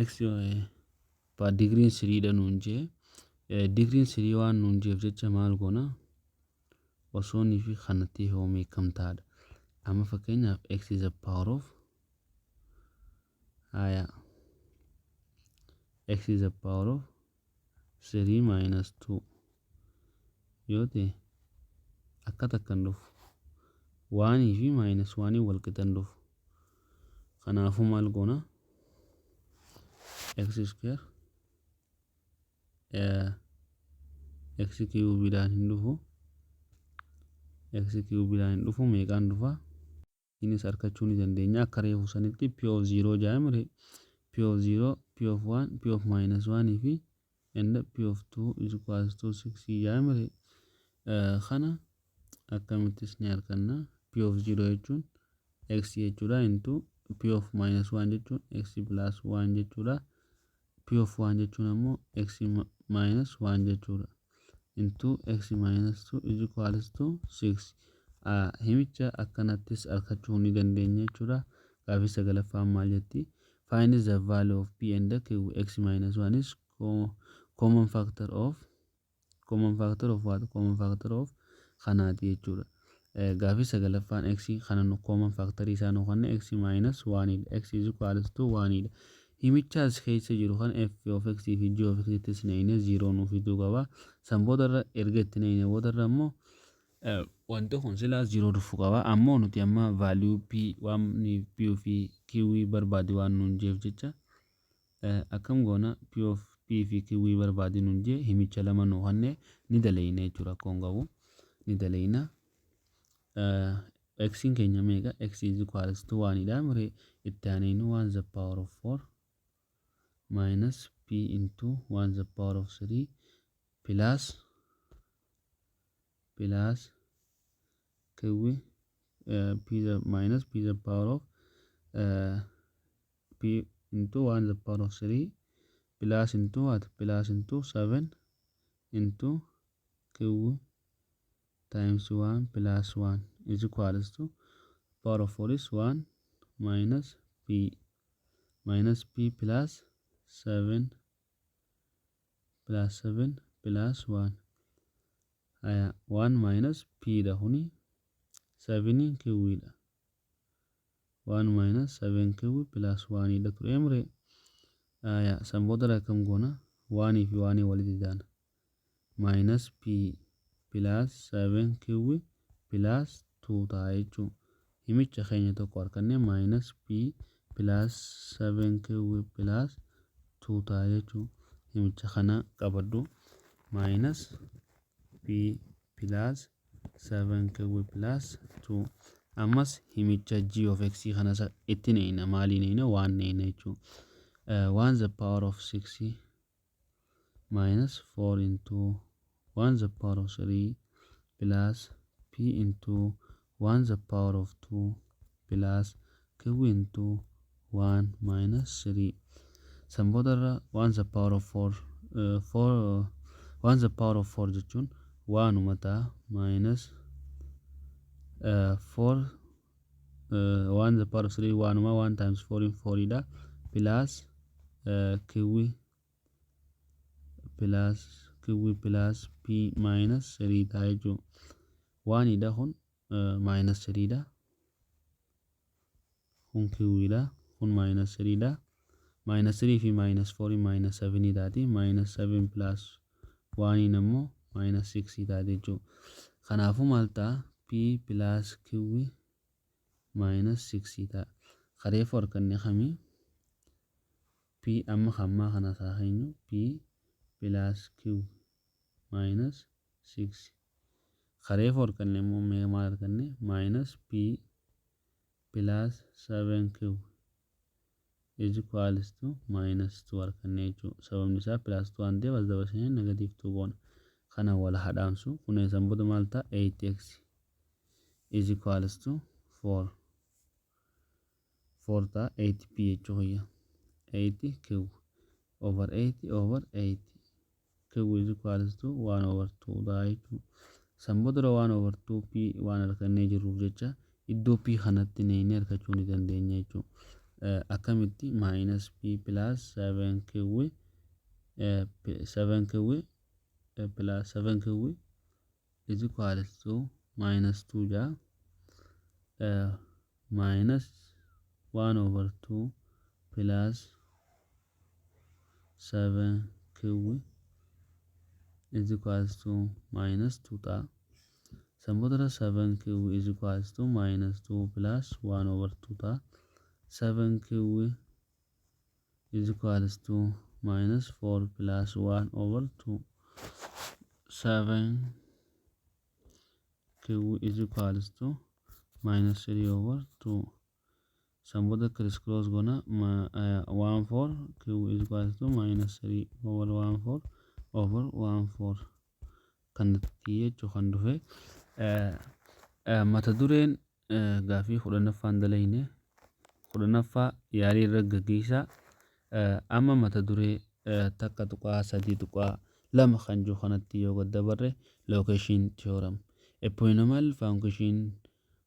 X digriin 3 dha nuun jee. Digriin 3 waan nuun jeef jecha maal goona? Osoonii fi kanatti hoomee kam taadha? Amma fakkeenyaaf x is a power of haya x is a power of 3 minus 2 yoo ta'e akka takkan dhufu, one fi minus one wal qixan dhufu. Kanaafuu maal goona? X square x cubeiidhaan hin dhufu, x cubeiidhaan hin dhufu. Meeqaan dhufa? Innis argachuu ni dandeenya. Akka reefu sanitti p of 0 jaamire, p of 0, p of 1, p of minus 1 fi and p of 2 is equals to 6 jaamire. Kana akkamittis ni arganna. P of 0 jechuun x jechuudha, into p of minus 1 jechuun x plus 1 jechuudha, p of 1 jechuun ammoo x minus 1 jechuudha, into x minus 2 is equals to 6. Himicha akkanattis argachuu ni dandeenya jechuudha. Gaafii sagalaffaan maal jetti? Find the value of p and q. X minus 1 is common factor of, common factor of what? Common factor of kanaati jechuudha. Gaafii sagalaffaan x kana nu common factor isaa nu kanne x minus 1 dha. X is equals to 1 dha. Himicha as keessa jiru kan f of x fi g of x ittis neeyne 0 nuuf fiduu qaba. San boodarra erga itti neeyne boodarra immoo wanti kun silaa 0 dhufuu qaba. Ammoo nuti amma value p waan p fi q barbaade waan nuun jeef jecha akkam goona? P of p fi q barbaade nuun jee, himicha lama nu kanne ni daleyna jechuudha. Rakkoon qabu, ni daleyna. X keenya meeqa? X is equals to 1 dha mure. Itti aaneenu 1 the power of 4 minus p into 1 the power of 3 plus q p the minus p the power of p into 1 the power of 3 plus into what? Plus into 7 into q times 1 plus 1 is equals to power of 4 is 1 minus p minus p plus 7 plus 7 plus 1. Haya, 1 minus p dha kuni, 7 q dha, 1 minus 7 q plus 1 dha ture mure. Haya, san booda akkam goona? 1 fi 1 walitti daana, minus p plus 7 q plus 2 ta'a jechuun. Himicha keenya tokko arganne, minus p plus 7 q plus 2 ta'a jechuun. Himicha kana qabadhu, minus p plus 7 q plus 2. Ammas himicha g of x kana itti neeyna. Maalii neeyna? Waan neeyna jechuun 1 the power of 6 minus 4 into 1 the power of 3 plus p into 1 the power of 2 plus q into 1 minus 3. San boodarra 1 the power of 4, 4, 1 the power of 4 jechuun waanuma ta'a, minus 4, 1 the power of 3 waanuma, 1 times 4 in 4 dha, plus q plus q plus p minus 3 ta'a jechuudha. Waanidha kun minus 3 dha. Kun q dha. Kun minus 3 dha. Minus 3 fi minus 4 minus 7 taati. Minus 7 plus 1 ammoo minus 6 taati jechuudha. Kanaafuu maal ta'a? P plus q minus 6 ta'a. Kareefu harkanne kamii? P amma kammaa kana isaa keenyu p plus q minus 6. Kareefu harkanne immoo mee maal harkanne? Minus p plus 7q is equals to minus 2 harkanne jechuudha. Sababni isaa plus 2 waan ta'eef as dabarsinee negative 2 goona. Kana wal hadhaamsu kun san booda maal ta'a? 8x is equals to 4 4 ta'a, 8p jechuu kiyya. 8q over 8 over 8 q is equals to 1 over 2 ta'a jechuudha. San booda 1 over 2 p waan harkannee jirruuf jecha iddoo p kanatti neeynee harkachuu ni dandeenya jechuudha. Akkamitti? Minus p plus 7q, 7q plus 7q is equals to minus 2 jaa, minus 1 over 2 plus 7q is equals to minus 2 ta'a. San booda 7q is equals to minus 2 plus 1 over 2 ta'a. 7q is equals to minus 4 plus 1 over 2. 7 q is equals to minus 3 over 2. San booda criss cross goona, 1 4 q is equals to minus 3 over 1 4 over 1 4 kanatti jechuu kan dhufe. Mata dureen gaafii 10ffaan dalayne, 10ffaa yaalii irra gaggeessaa. Amma mata duree 1.3.2 kan jiru kanatti yoo gad dabarre, location theorem. A polynomial function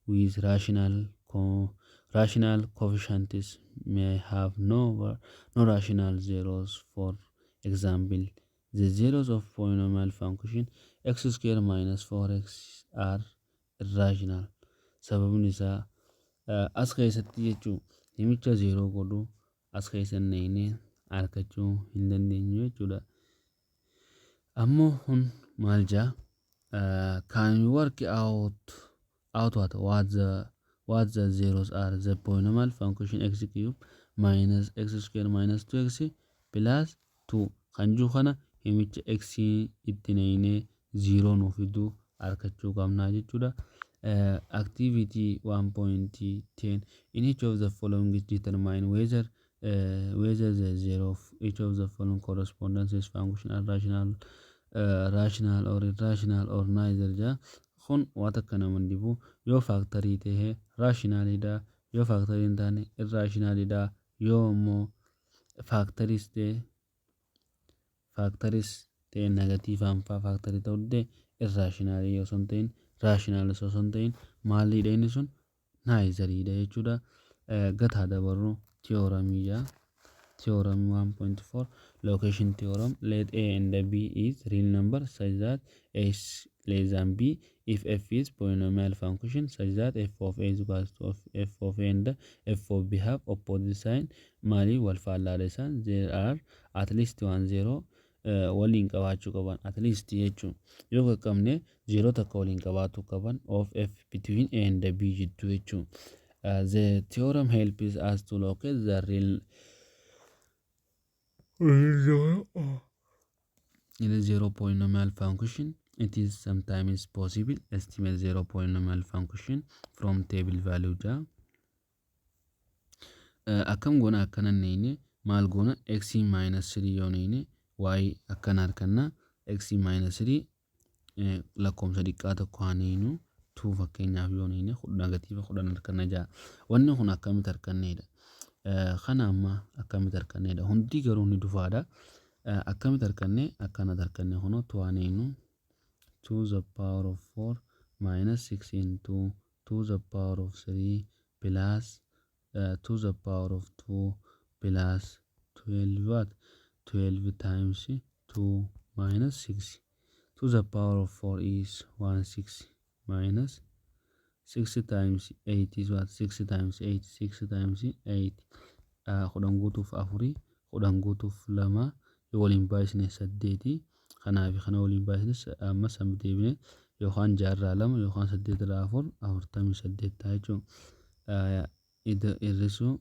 with rational coefficients may have no rational zeros. For example, the zeros of polynomial function x square minus 4x are irrational. Sababni isaa as keessatti jechuun namicha zeeroo godhu as keessa neeynee argachuu hin dandeenyu jechuudha. Ammoo kun maal jaa? Can we work out what the zeros are? The polynomial function x cube minus x square minus 2x plus 2 kan jiru kana himicha x itti neeynee zeeroo nuuf fiduu argachuu qabnaa jechuudha. Activity 1.10. In each of the following is determine whether the zero of each of the following correspondences function are rational or irrational or neither jaa. Kun waan takka nama dhibu, yoo factorii ta'e rationalidha, yoo factorii hin taane irrationalidha, yoo immoo factoris ta'e negativeaan faa factorii ta'uu dide, irrationalii yoo osoo hin ta'in, rationalis osoo hin ta'in, maaliidha inni sun? Neitheriidha jechuudha. Gataa dabarru theoremii jaa. Theorem 1.4, location theorem. Let a and b is real number such that a is less than b. If f is polynomial function such that f of a is equals to f of a and f of b have opposite sign, maali wal faallaadha isaan, there are at least one zero waliin qabaachuu qaban, at least jechuun yoo qaqqabne zero takka waliin qabaachuu qaban of f between a and b jidduu jechuun. The theorem helps us to locate the real in a zero polynomial function. It is sometimes possible estimate zero polynomial function from table value jaa. Akkam goona? Akkana neeyne maal goona? X minus 3 yoo neeyne y akkana arganna. X minus 3 lakkoomsa xiqqaa tokko haa neeynu, 2 fakkeenyaaf yoo neeyne negative 10 arganna jaa. Wanni kun akkamitti arganneedha? Kana amma akkamitti arganneedha? Hundi garuu ni dhufaadha. Akkamitti arganne? Akkanatti arganne. Kunoo tu'aan eenyu 2 the power of 4 minus 6 into 2 the power of 3 plus 2 the power of 2 plus 12, what, 12 times 2 minus 6. 2 the power of 4 is 1 6 minus 6 times 8 is what? 6 times 8, 6 times 8. 10 guutuuf afurii, 10 guutuuf lama yoo waliin baay'isne saddeeti. Kanaa fi kana waliin baay'isne amma san deebine yookaan jaarraa lama yookaan saddeetirraa afur, 48 ta'a jechuudha. Hir'isuu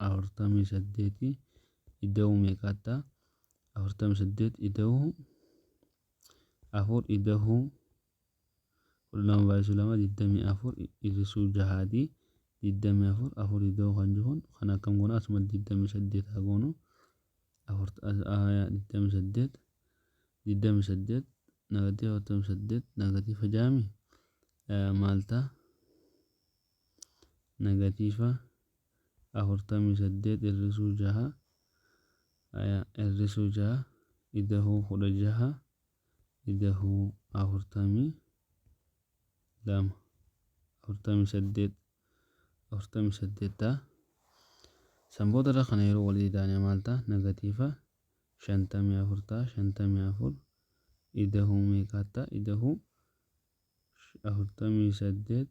48 ida'uu meeqaa ta'a? 48 ida'uu afur ida'uu 12 baay'isuu lama 24, hir'isuu jahaati 24. Afur ida'uu kan jiru kan akkam goona? Asuma 28 haa goonu. 28, 28, negative 48, negative jaami maal ta'a? Negative 48 hir'isuu jaha, hir'isuu jaha ida'uu 16 ida'uu 42, 48, 48 ta'a. San boodarra kana yeroo walii taane maal ta'a? Negative 54 ta'a. 54 ida'uu meeqaa ta'a? Ida'uu 48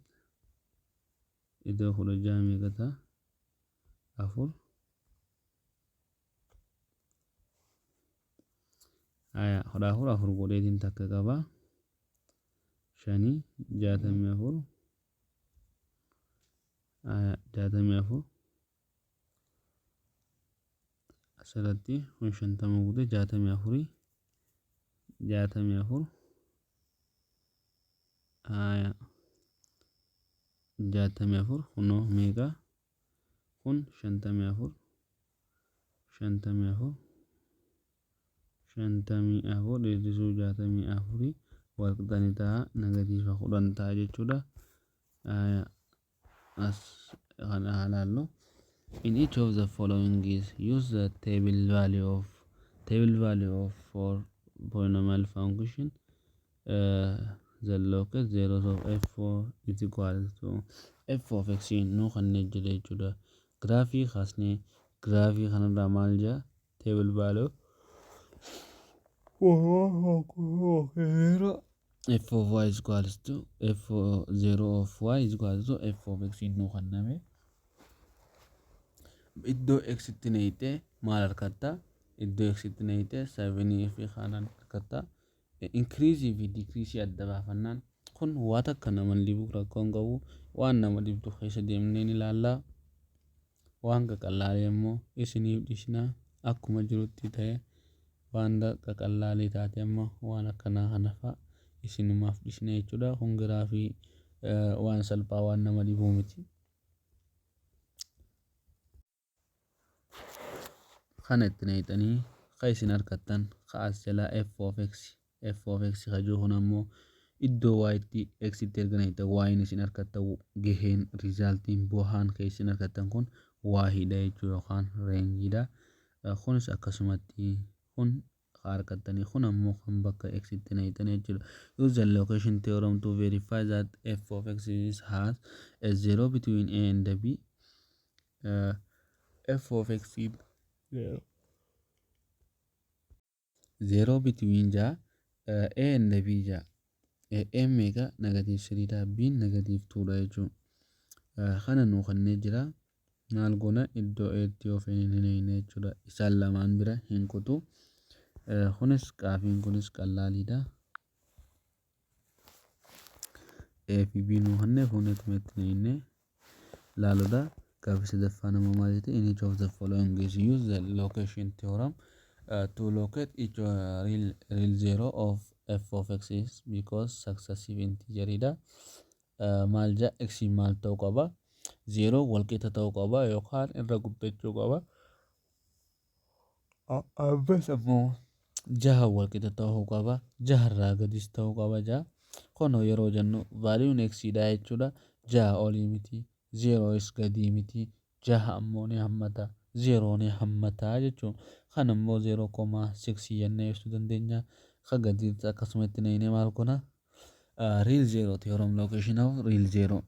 ida'uu 16 meeqa ta'a? Afur. 14 afur godheetiin takka qaba. Shanii 64, 64 asirratti kun 50 guute, 64, 64, 64. Kunoo meeqa kun? 54, 54, 54 hir'isuu 64 walqixani ta'a negative 10 ta'a jechuudha. As kana haa laallu. In each of the following is use the table value of for polynomial function, the locate zeros of f4 is equal to f of x nu kanneen jira jechuudha. Giraafii kaasnee giraafii kanarraa maal jaa? Table value f of y is equals to f 0 of y is equals to f of x nu kenname. Iddoo x itti neeyite maal argatta? Iddoo x itti neeyite 7 fi kanaan argatta. Increase fi decrease adda baafannaan kun waa takka nama dhibu rakkoon qabu. Waan nama dhibdu keessa deemnee ni ilaallaa. Waan qaqallaalee immoo isiniif dhisnaa. Akkuma jirutti ta'e waan qaqallaalee taate amma waan akkanaa kana fa'a isinumaaf dhisne jechuudha. Kun giraafii waan salphaa, waan nama dhibuu miti. Kana itti neeyxanii ka isin argattan ka as jalaa f of x, f of x ka jiru kun ammoo iddoo y itti x itti erga neeyxan y isin argattan gaheen resultiin bu'aan ka isin argattan kun y dha jechuu yookaan rangeiidha. Kunis akkasumatti kun ka argattanii kun ammoo kan bakka x itti neeyxan jechuudha. Use the location theorem to verify that f of x is has a zero between a and b. F of x is zero. Zero between ja a and b ja. A meeqa? Negative 3 dha, b negative 2 dha jechuudha. Kana nuu kennee jira. Maal goona? Iddoo a tti yoo feene ni neeyna jechuudha. Isaan lamaan bira hin kutu. Kunis gaafiin kunis qallaaliidha. A fi B nuu kennee fuuneetuma itti neeyne laaluudha. Gaaffii sadaffaa nama maal jette? In each of the following is use the location theorem to locate each real zero of f of x is because successive integer dha. Maal jaa? X maal ta'uu qaba? Zero walqixa ta'uu qaba yookaan irra guddachuu qaba. Abbas ammoo jaha walqixa ta'uu qaba. Jaharraa gadis ta'uu qaba jaha. Kun yeroo jennu valueun x dha jechuudha. Jaha olii miti. Zerois gadii miti. Jaha ammoo ni hammata, zeeroo ni hammata jechuun. Kan ammoo 0.6 jennee ibsuu dandeenya. Kan gadiitti akkasumatti neeyinee maal goona? Real zero theorem, location of real zero.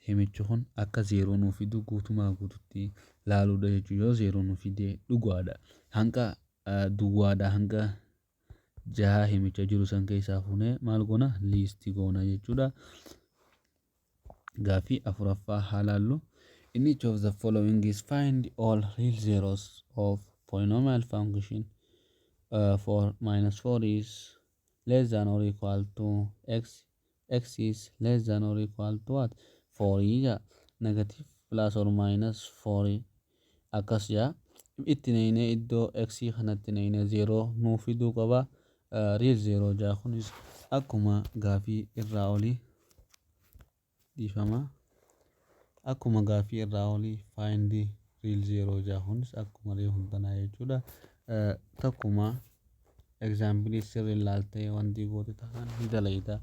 Himichi kun akka zeeroo nuu fidu guutumaa guututti laaluudha jechuudha. Yoo zeeroo nuu fide dhugaadha. Hanga duwwaadha hanga jaha himicha jiru san keessaa fuunee maal goona? List goona jechuudha. Gaaffii afuraffaa haa laallu. In each of the following is find all real zeros of polynomial function for minus 4 is less than or equal to x, x is less than or equal to what? 4 ja. Negative plus or minus 4 akkas jaa. Itti neeyinee iddoo x kanatti neeyinee 0 nuu fiduu qaba. Real 0 jaa. Kunis akkuma gaafii irraa olii, dhiifama, akkuma gaafii irraa olii find real 0 jaa. Kunis akkuma reefu hundanaa jechuudha. Tokkuma example sirrii ilaaltee wanti goote tahaan ni dalayta.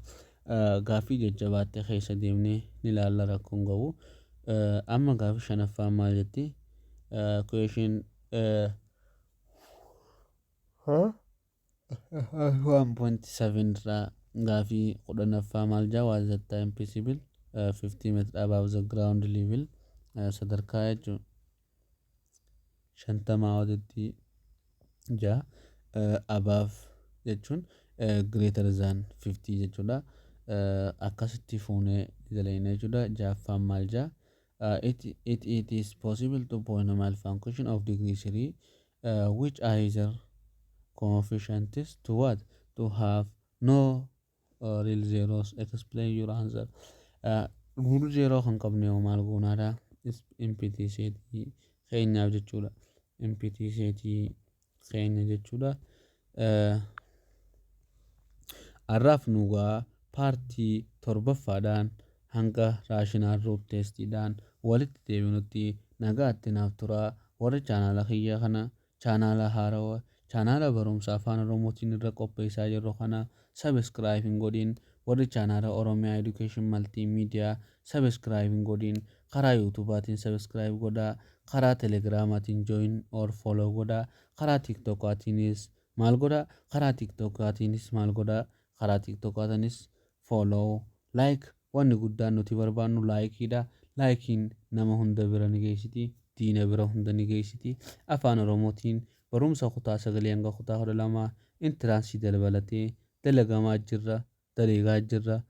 Gaafii jajjabaattee keessa deemnee ni ilaalla, rakkoon qabu. Amma gaafii shanaffaa maal jetti? Question 1.7 irraa gaafii 10ffaa maal jaa? Was the time possible 50 meter above the ground level, sadarkaa jechuun 50 olitti jaa. Above jechuun greater than 50 jechuudha. Akkasitti fuunee dalayna jechuudha. Ja'affaan maal jaa? It is possible to polynomial function of degree 3 which either coefficients to what? To have no real zeros. Explain your answer. Real zero kan qabne yoo maal goonaadha? Empty set keenyaaf jechuudha. Empty set keenya jechuudha. Har'aaf nugaa part torbaffaadhaan hanga rational root testiidhaan walitti deebinutti nagaatti naaf turaa. Warri chaanaala kiyya kana, chaanaala haarawaa, chaanaala barumsa Afaan Oromootiin irra qopheessaa jirru kana subscribe hin godhin, warri chaanaala Oromiyaa Education Multimedia subscribe hin godhin, karaa YouTubeaatiin subscribe godhaa, karaa Telegramaatiin join or follow godhaa, karaa TikTokaatiinis maal godhaa, karaa TikTokaatiinis maal godhaa, karaa TikTokaatiinis follow, like. Wanni guddaan nuti barbaannu likeiidha. Likeiin nama hunda bira ni geessiti, diina bira hunda ni geessiti. Afaan Oromootiin barumsa kutaa 9 hanga kutaa 12 entrance dabalatee dalagamaa jirra, dalagaa jirra.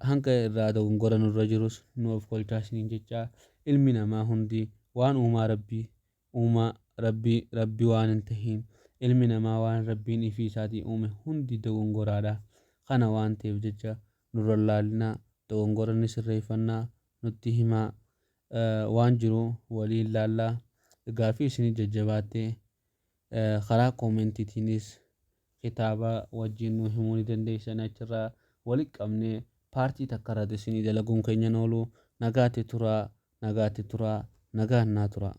Hanga irraa dogongora nurra jirus nu of kolchaa isiniin jechaa. Ilmi namaa hundi waan uumaa rabbii, uumaa rabbii, rabbii waan hin tahin, ilmi namaa waan rabbiin ifii isaatii uume hundi dogongoraadha. Kana waan ta'eef jecha nurra laalinaa, dogongora ni sirreeffannaa, nutti himaa, waan jiru waliin laallaa. Gaafii isinii jajjabaattee karaa commentiitiinis kitaaba wajjin nu himuu ni dandeessan. Achirraa walitti qabnee part takka irratti isinii dalaguun keenya oolu. Nagaatti turaa, nagaatti turaa, nagaan naa turaa.